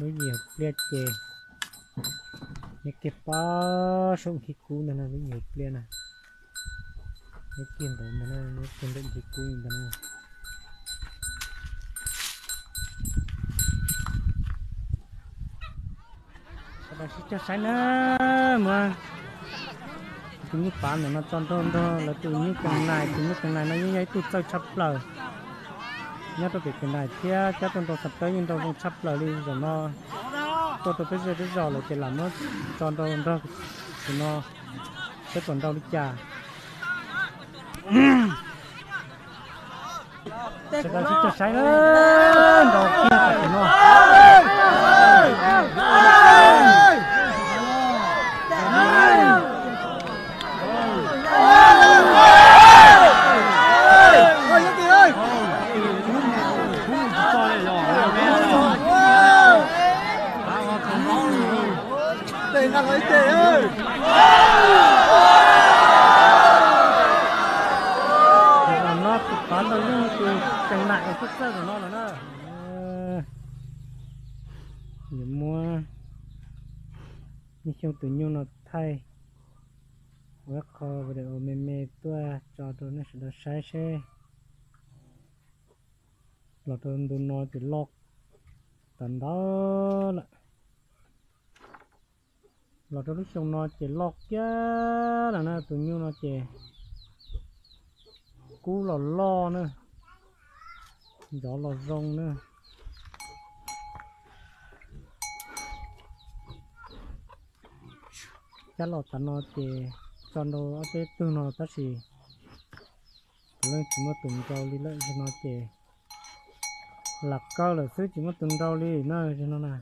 Lub yim hauv pliaj ces nyob kiag pab saum nkhib kub ntag na, lub yim hauv pliaj na. Nyob kiag ntawd ntag na, nyob kiag ntawm nkhib kub ntag na. Sawv daws sib cog saib na, muab tus nyuj pav ntawm no tso nrog nrog lawv tus nyuj kees nais. Tus nyuj kees nais no yeej yog ib tug txawj tshaj plaws nyob rau pem kees nais thiab, cab rau nrau xav tawb yeej nrau zoo tshaj plaws li. Zaum no tuaj rau peb zej peb zos lawm ces lam muab tso nrau nrog tus no saib puas nrau li cas. Sawv daws sib cog saib na, nrau kiag tam sim no. Zaum no tus pav nrau yeej tus kees nais es txawj txawj zaum no lawm na. Yuav muab Nyiaj Xyooj tus nyuj no thaij ua ib qho video me me tuaj tso rau nej sawv daws saib seb los rau ntu no ces loj tas ntau lawm. Los rau lub xyoo no ces loj kiag lawm na, tus nyuj no ces kub los loj na, ntsov los zoo na. Cab los tav no ces tso nrau ob peb tug no tab sis puav leej tsis muaj tus nrau li lawm. Zaum no ces lam kaw lawm xwb tsis muaj tus nrau li na. Zaum no na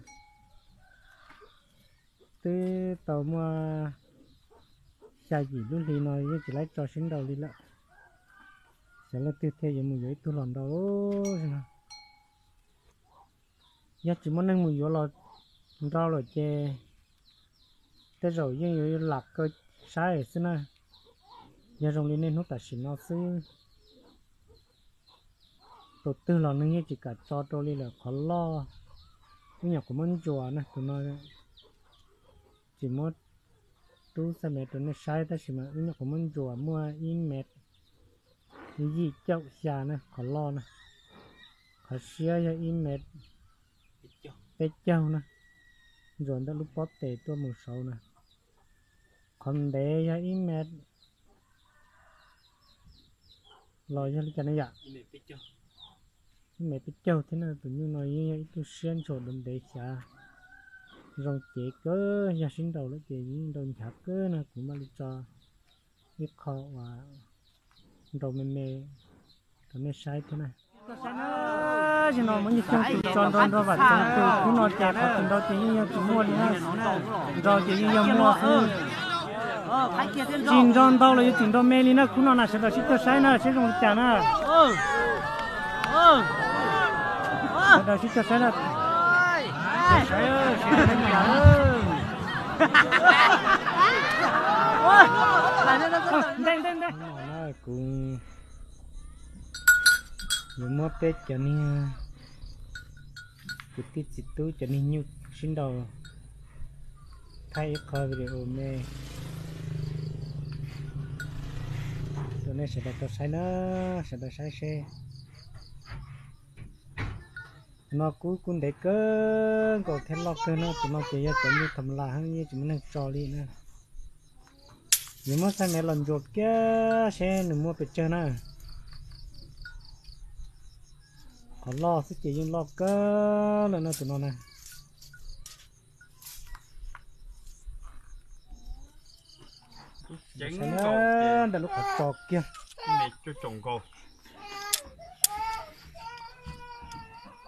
twb tau muaj xya yim lub hli no yeej tsis laib tso sib nrau li lawm. Xyov leej twg thiaj yuav mus yuav ib tug los nrau. Zaum no yog tsis muaj neeg mus yuav los nrau lawm ces tej zaum yeej yuav lam kaw saib xwb na. Yog zoo li niaj hnub tam sim no xwb, tus twg los neeg yeej tsis kam tso rau li lawm. Qhov loj wb nyuam qhuav muab ntsuas na, tus no tsis muab tub xab mev rau nej saib tab sis mas wb nyuam qhuav muab ntsuas muaj ib mev yim caum xya na qhov loj na. Qhov siab yog ib mev peb caug na, ntsuas ntawm lub pob tes tuaj mus saud na. Qhov ntev yog ib mev los yog li cas ne yom? Ib mev peb caug thiab na. Tus nyuj no yeej yog ib tug siab ntshua, ntev xyav zoo cev kawg, yog sib nrau lawm ces yeej nrau nchav kawg no. Kuv mam li tso ib qho uas nrau me me rau nej saib thiab na. Zaum no muaj Nyiaj Xyooj tus tso nrau nrog Vam Txoov tus, khub no ces qhov tsis nrau ces yeej yog tsis muaj li na. Nrau ces yeej yog muaj xwb. Tsis nrau ntau los yuav tsum nrau me li na. Khub no na sawv daws sib cog saib na seb zoo li cas na. Sawv daws sib cog saib na. Ntej ntej ntej. Kuv yuav muab peb cov niag kwv tij txiv tub cov niag nyuj sib nrau thaij ib qho video me rau nej sawv daws tau saib na, sawv daws saib seb. No kub kuj ntev kawg nkaus thiab loj kawg na. Tus no ces yog cov nyuj tham las heev, yeej tsis muaj neeg tso li na. Yuav muab xab mev los ntsuas kiag seb nws muaj pes tsawg na. Qhov loj xwb ces yeej loj kawg lawm na tus no na. Saib ntawm lub qhov tso kiag.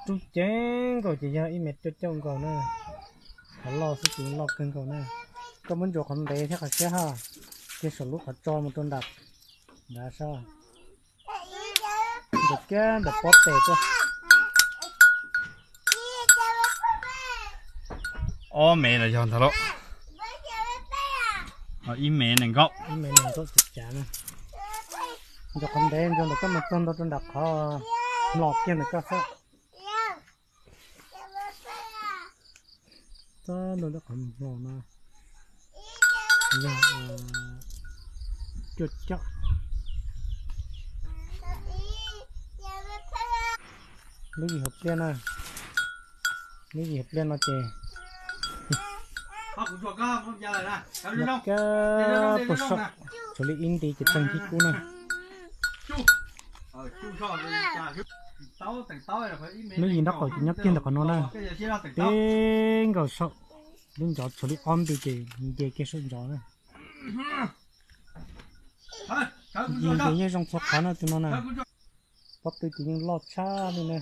Rub ceev nkaus ces yog ib mev cuaj caum nkaus na. Qhov loj xwb ces loj kawg nkaus na. Koj muab ntsuas qhov ntev thiab qhov siab ha, kiag saum lub qhov tso mus rau nram nrad sab. Ntawm kiag ntawm pob tes tuaj. Ob mev los yog ntag lauj. Ib mev nees nkaum. Ib mev nees nkaum cav cav na. Ntsuas qhov ntev ntsuas ntawm koj mus txog nto rau nram qhov mlom kiag ntawm koj xwb. Ntau ntawm qhov muag hlo no yog cuaj caum. Lub yim hauv pliaj na, lub yim hauv pliaj no ces nyob kab puag saum, tshuav li ib nti ces txeeg thib kub na. Lub yim nraub qaum ces nyob kiag ntawm qhov no na, peb nkaus saum lub ncov tshuav li ob nti ces nce kiag saum ncov na. Yig ces yeej zoo txhua qhov na tus no na. Pob tw ces yeej loj tshaj li na.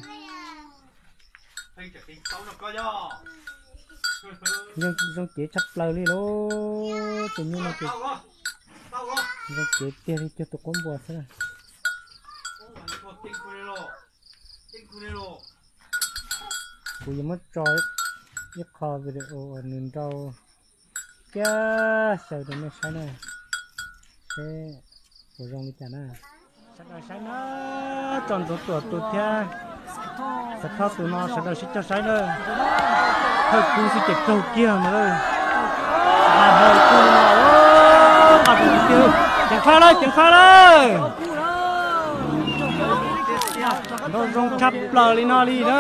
Zoo cev tshaj plaws li lauj, tus nyuj no ces zoo cev tiag li cuag tus quab npua xwb. Kuv yuav muab tso ib qho video uas nws nrau kiag xyaw rau nej saib na, seb puas zoo li cas na. Sawv daws saib na, tsom ntsoov tuam tus thiab xav thob tus no sawv daws sib cog saib na. Thawj kub xwb ces raug kiag ntawd lawm. Nqa hlo kub no, nqa tus tiag, ceev faj lawm, ceev faj lawm. Nrau zoo tshaj plaws li no li na.